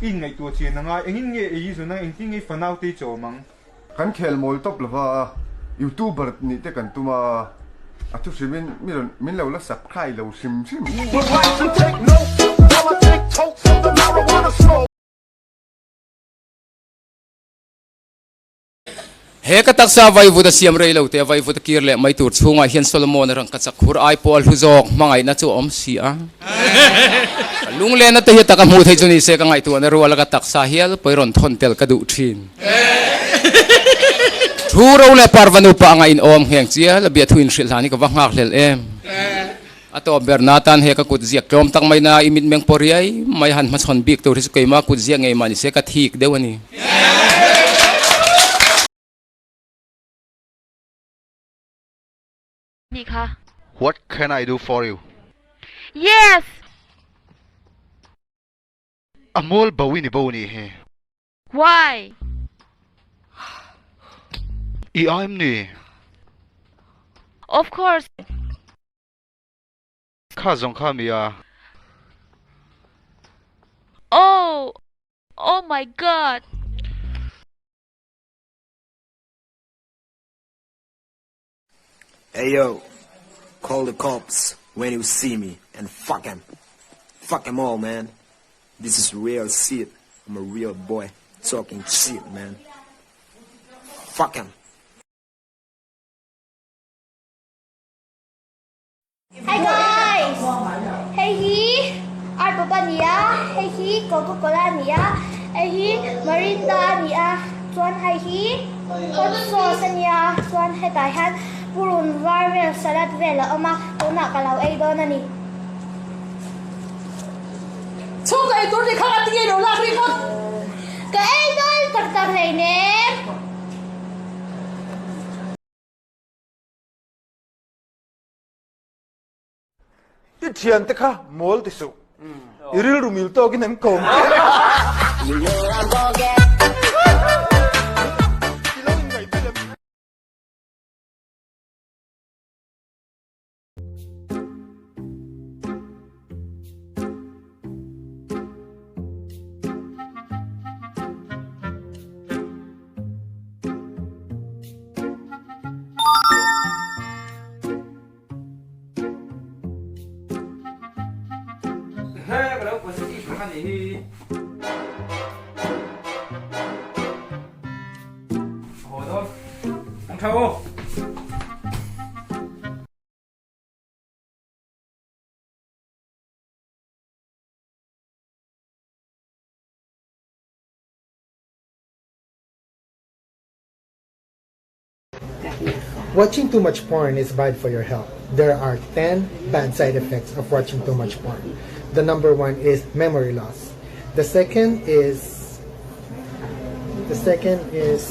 I inngaihtuah chian a ngai. Engin nge ei i zawn ang, engtin nge i fanau te i chawm ang? Kan khel mawl tawp lova, YouTuber nih te kan tum a, a thu hrimin mi rawn min lo la subscribe lo hrim hrim. He ka taksa vaivut a siam rei lo te, vaivut a kir leh mai tur chhungah hian Solomon-a rang ka chak khur ai pawh a hlu zawk hmangaihna chu a awm si a. Ka lunglena te hi taka hmuh theih chu ni se ka ngaihtuahna ruala ka taksa hial pawi rawn thawn tel ka duh thin. Thu ro leh parva nupa anga inawm ngheng chial a biathu inhrilh hlan hi ka va nghak hlel em. A tawp ber na tan he ka kut ziak tlawm tak mai na i mitmeng pawh riai mai han hmachhawn bik tur hi chu keimah kut ziak ngei mah ni se ka thik deuh a ni. Nih kha. What can I do for you? Yes! A mual bo i ni bo nih hi. Why? I a em ni? Of course. Kha zawng kha mi a. Oh! Oh my God! Hey yo, call the cops when you see me and fuck 'em. Fuck 'em all man. This is real shit. I'm a real boy talking shit man. Fuck 'em. Hi guys! Hei hi Art Pop a ni a, hei hi Coca Cola a ni a, hei hi Mirinda a ni a, chuan hei hi hot sauce a nia, chuan hetah hian purun var vel salad vel a awm a, tunah ka lo ei dawn a ni. Chhung ka ei tur ni kha ka ti ngei lo lak rih ngawt. Ka ei dawn tak tak hleinem. I thiante kha mawl ti suh. I rilru mil tawkin an kawm che. I lo inngaih vel em? Watching too much porn is bad for your health. There are 10 bad side effects of watching too much porn. The number one is memory loss. The second is the second is